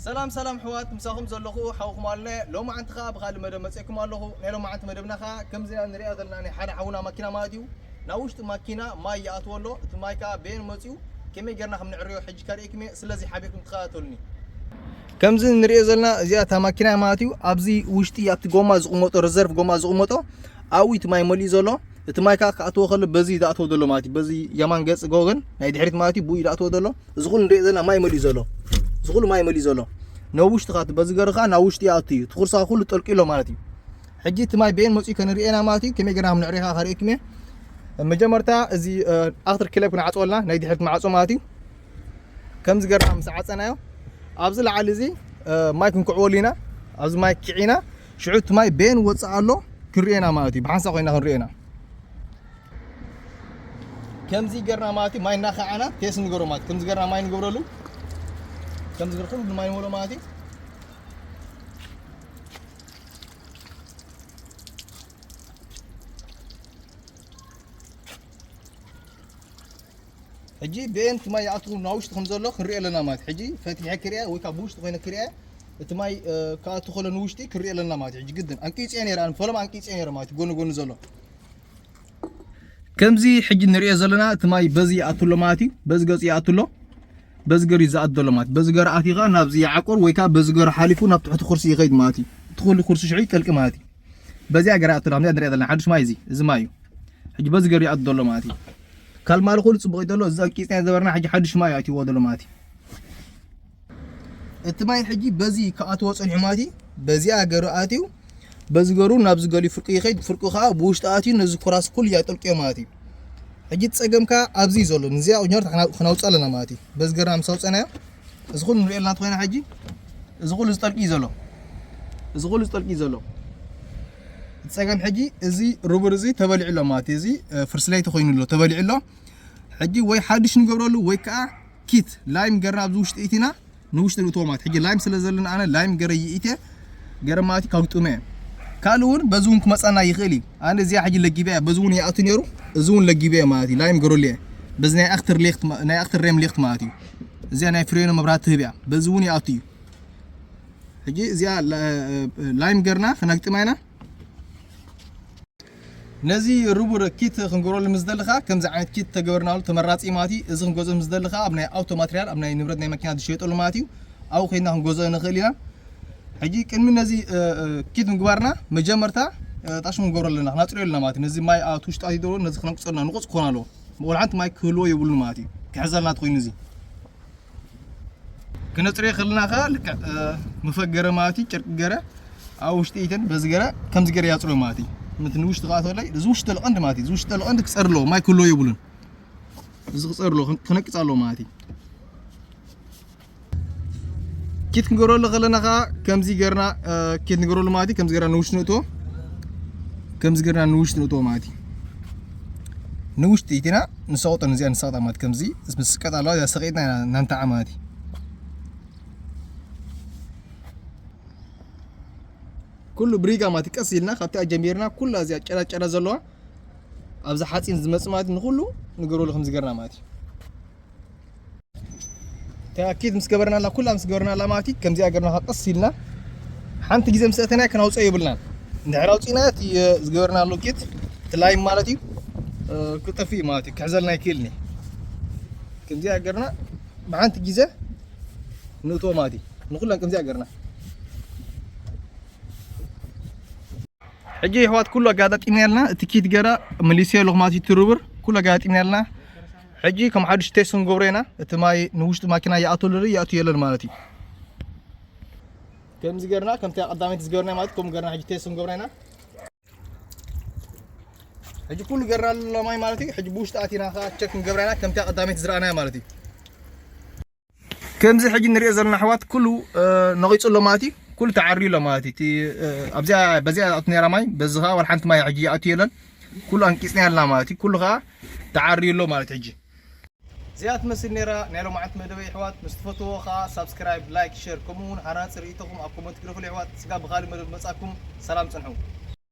ሰላም ሰላም ኣሕዋት፣ ምሳኹም ዘለኹ ሓውኹም ኣለ። ሎማዓንቲ ኸኣ ብኻልእ መደብ መጺእኩም ኣለኹ። ናይ ሎማዓንቲ መደብና ኸኣ ከምዚ ንሪኣ ዘለና ናይ ሓደ ሓውና ማኪና ማለት እዩ። ናብ ውሽጢ ማኪና ማይ ይኣትዎ ኣሎ። እቲ ማይ ከኣ በየን መጺኡ ከመይ ጌርና ከም ንዕርዮ ሕጂ ከርእየኩም እየ። ስለዚ ሓቢርኩም ተኸታተሉኒ። ከምዚ ንሪኦ ዘለና እዚኣ እታ ማኪና ማለት እዩ። ኣብዚ ውሽጢ ኣብቲ ጎማ ዝቕመጦ፣ ረዘርቭ ጎማ ዝቕመጦ ኣብኡ እቲ ማይ መሊኡ ዘሎ። እቲ ማይ ከኣ ክኣትዎ ከሎ በዚ ዝኣትዎ ዘሎ ማለት እዩ። በዚ የማን ገጽ ጎገን ናይ ድሕሪት ማለት እዩ። ብኡ ዝኣትዎ ዘሎ። እዚ ኩሉ ንሪኦ ዘለና ማይ መሊኡ ዘሎ። እዚ ኩሉ ማይ መሊኡ ዘሎ። ናብ ውሽጢ ኸኣ በዚ ገርኻ ናብ ውሽጢ ይኣቱ እዩ። እቲ ኩርሳ ኩሉ ጠልቂ ኣሎ ማለት እዩ። ሕጂ እቲ ማይ በየን መጺኡ ከንሪኤና ማለት እዩ። ከመይ ጌርና ከም ንዕርዮ ኸኣ ከርእየኩም እየ። መጀመርታ እዚ፣ እ፣ ኣኽትር ክለብ ክንዓጽወልና ናይ ድሕሪት ማዕጾ ማለት እዩ። ከምዚ ጌርና ምስ ዓጸናዮ ኣብዚ ላዕሊ እዚ፣ እ፣ ማይ ክንክዕወሉ ኢና። ኣብዚ ማይ ኪዒና ሽዑ እቲ ማይ በየን ወጽእ ኣሎ ክንሪኤና ማለት እዩ። ብሓንሳእ ኮይና ክንሪኤና። ከምዚ ጌርና ማለት እዩ። ማይ እናኸዓና ቴስት ንገብሮ ማለት እዩ። ከምዚ ጌርና ማይ ንገብረሉ። ከምዚ ጌር ኩሉ ማይ ንመሎ ማለት እዩ። ሕጂ በየን እቲ ማይ ይኣቱ ናብ ውሽጢ ከም ዘሎ ክንሪኦ ኣለና ማለት እዩ። ሕጂ ፈቲሐ ክሪኣ ወይ ከዓ ብውሽጢ ኮይነ ክሪኣ እቲ ማይ፣ እ፣ ክኣቱ ከሎ ንውሽጢ ክንሪኦ ኣለና ማለት እዩ። ሕጂ ግድን ኣንቂጽ እየ ነይረ፣ ኣነ ፈለማ ኣንቂጽ እየ ነይረ ማለት እዩ። ጎኒ ጎኒ ዘሎ ከምዚ ሕጂ ንሪኦ ዘለና እቲ ማይ በዚ ይኣቱ ኣሎ ማለት እዩ። በዚ ገጹ ይኣቱ ኣሎ። በዚ ገር እዩ ዝኣቱ ዘሎ ማለት እዩ። በዚ ገር ኣትዩ ኸኣ ናብዚ ይዓቁር ወይ ከዓ በዚ ገር ሓሊፉ ናብ ትሕቲ ኩርሲ ይኸይድ ማለት እዩ። እቲ ኩሉ ኩርሲ ሽዑ ይጠልቂ ማለት እዩ። በዚኣ ገር ይኣቱ ኣሎ። ከምዚኣ ንሪኣ ዘለና ሓድሽ ማይ እዚ፣ እዚ ማይ እዩ። ሕጂ በዚ ገር ይኣቱ ዘሎ ማለት እዩ። ካልማሉ ኩሉ ጽቡቕ እዩ ዘሎ። እዚ ኣንቂጽና ዝነበርና ሕጂ ሓድሽ ማይ ኣትይዎ ዘሎ ማለት እዩ። እቲ ማይ ሕጂ በዚ ክኣትዎ ጸኒሑ ማለት እዩ። በዚኣ ገሩ ኣትዩ፣ በዚ ገሩ ናብዚ ገሊኡ ፍርቂ ይኸይድ፣ ፍርቂ ከኣ ብውሽጢ ኣትዩ ነዚ ኩራስ ኩሉ እያ ጠልቅዮ ማለት እዩ። ሕጂ እቲ ጸገም ከኣ ኣብዚ እዩ ዘሎ። ንዚኣ ቁኛር ክና-፣ ክናውጽኣ ኣለና ማለት እዩ። በዚ ገርና ምስ ኣውጸናዮ፣ እዚ ኩሉ ንሪኦ ኣለና እንተኾይና ሕጂ፣ እዚ ኩሉ ዝጠልቂ እዩ ዘሎ። እዚ ኩሉ ዝጠልቂ እዩ ዘሎ። እቲ ጸገም ሕጂ እዚ ሩብር እዚ ተበሊዑ ኣሎ ማለት እዩ። እዚ፣ እ፣ ፍርስለይቲ ኮይኑ ኣሎ፣ ተበሊዑ ኣሎ። ሕጂ ወይ ሓድሽ ንገብረሉ ወይ ከኣ ኪት ላይም ገርና ኣብዚ ውሽጢ ኢቲና ንውሽጢ ንእትዎ ማለት። ሕጂ ላይም ስለ ዘለና ኣነ ላይም ገረ ይኢቴ ገረ ማለት እዩ ካብ ግጥመ እየ። ካልእ እውን በዚ እውን ክመጻና ይኽእል እዩ። ኣነ እዚኣ ሕጂ ለጊበ እያ። በዚ እውን ይኣቱ ነይሩ፣ እዚ እውን ለጊበ እየ ማለት እዩ። ላይም ገረሉ እየ። በዚ ናይ ኣክትር ሌክት ማ-፣ ናይ ኣክትር ሬም ሌክት ማለት እዩ። እዚኣ ናይ ፍሬኑ መብራህቲ ትህብ እያ። በዚ እውን ይኣቱ እዩ። ሕጂ እዚኣ ላ-፣ ላይም ገርና ክነግጥማ ኢና። ነዚ ሩቡር ኪት ክንገብረሉ ምስ ደለኻ፣ ከምዚ ዓይነት ኪት ተገበርናሉ ተመራጺ ማለት እዩ። እዚ ክንገዝኦ ምስ ደለኻ፣ ኣብ ናይ ኣውቶ ማትርያል፣ ኣብ ናይ ንብረት ናይ መኪና ዝሸየጠሉ ማለት እዩ። ኣብኡ ኸይድና ክንገዝኦ ንኽእል ኢና። ሕጂ ቅድሚ ነዚ፣ እ፣ እ፣ ኪት ምግባርና፣ መጀመርታ፣ እ፣ ጣሽሙ ክንገብሮ ኣለና፣ ክናጽርዮ ኣለና ማለት እዩ። ነዚ ማይ ኣብቲ ውሽጢ ኣትዩ ዘሎ፣ ነዚ ክነንቅጾ ኣለና፣ ንቑጽ ክኾን ኣለዎ። ወላ ሓንቲ ማይ ክህልዎ የብሉን ማለት እዩ። ክሕዘልና ተኾይኑ እዚ። ክነጽርዮ ከለና ከኣ ልክዕ፣ እ፣ መፈገረ ማለት እዩ፣ ጨርቂ ገረ ኣብ ውሽጢ ኢተን በዚ ገረ ከምዚ ገረ ያጽርዮ ማለት እዩ። ምት ንውሽጢ ከኣ ተላይ፣ እዚ ውሽጢ ለቐንዲ ማለት እዩ። እዚ ውሽጢ ለቐንዲ ክጸር ኣለዎ፣ ማይ ክህልዎ የብሉን። እዚ ክጸር ኣለዎ፣ ክን-፣ ክነቅጽ ኣለዎ ማለት እዩ። ኪት ክንገብረሉ ከለና ከኣ ከምዚ ገርና፣ እ፣ ኪት ንገብረሉ ማለት እዩ። ከምዚ ገርና ንውሽጢ ንእትዎ። ከምዚ ገርና ንውሽጢ ንእትዎ ማለት እዩ። ንውሽጢ ኢቲና ንሰቕጦ፣ ነዚኣ ንሰቕጣ ማለት ከምዚ ምስ ቀጥ ኣለዋ፣ እዚኣ ሰቒጥና ኢና ነንተዓ ማለት እዩ። ኩሉ ብሪጋ ማለት እዩ። ቀስ ኢልና ካብቲኣ ጀሚርና ኩላ እዚኣ ጨራ ጨራ ዘለዋ ኣብዚ ሓፂን ዝመጽእ ማለት እዩ። ንኹሉ ንገብረሉ ከምዚ ገርና ማለት እዩ። ተኣኪድ ምስ ገበርናላ፣ ኩላ ምስ ገበርናላ ማለት እዩ። ከምዚኣ ገርና ቀስ ኢልና ሓንቲ ግዜ ምስ ኣተናያ ከናውፅኦ የብልናን። እንድሕር ኣውፂእና እቲ፣ እ፣ ዝገበርናሉ ኪት እቲ ላይም ማለት እዩ፣ እ፣ ክጠፍእ እዩ ማለት እዩ። ክሕዘልና ኣይክእልን እዩ። ከምዚኣ ገርና ብሓንቲ ግዜ ንእትዎ ማለት እዩ። ንኹለን ከምዚኣ ገርና። ሕጂ ኣሕዋት ኩሉ ኣጋጣጢምና ኣለና። እቲ ኪት ገራ መሊሰዮ ኣለኹ ማለት እዩ። ትሩብር ኩሉ ኣጋጣጢምና ኣለና። ሕጂ ከም ሓዱሽ ቴስት ክንገብሮ ኢና። እቲ ማይ ንውሽጢ ማኪና ይኣቱ ኣሎ፣ ይኣቱ የለን ማለት እዩ። ከምዚ ገርና፣ ከምቲ ቀዳመይቲ ዝገበርና ማለት ከምኡ ገርና ሕጂ ቴስት ክንገብሮ ኢና። ሕጂ ኩሉ ገርና ኣሎ ማይ ማለት እዩ። ሕጂ ብውሽጢ ኣቲና ከኣ ቸክ ክንገብራ ኢና፣ ከምቲ ቀዳመይቲ ዝረኣናዮ ማለት እዩ። ከምዚ ሕጂ ንሪኦ ዘለና ኣሕዋት ኩሉ፣ እ፣ ነቒጹ ኣሎ ማለት እዩ። ኩሉ ተዓርዩ ኣሎ ማለት እዩ። እቲ፣ እ፣ ኣብዚኣ፣ በዚኣ ኣቱ ነራ ማይ፣ በዚ ኸኣ ወላ ሓንቲ ማይ ሕጂ ይኣቱ የለን። ኩሉ ኣንቂጽና ኣለና ማለት እዩ። ኩሉ ኸኣ ተዓርዩ ኣሎ ማለት ሕጂ። እዚኣ ትመስል ነራ ናይ ሎማዓንቲ መደበይ ኣሕዋት። ምስ ትፈትዎ ኸኣ ሳብስክራይብ፣ ላይክ፣ ሸር፣ ከምኡ እውን ሃናጺ ርእይቶኹም ኣብ ኮመንት ግደፉሉ ኣሕዋት። ስጋብ ብኻልእ መደብ መጻኩም ሰላም ጽንሑ።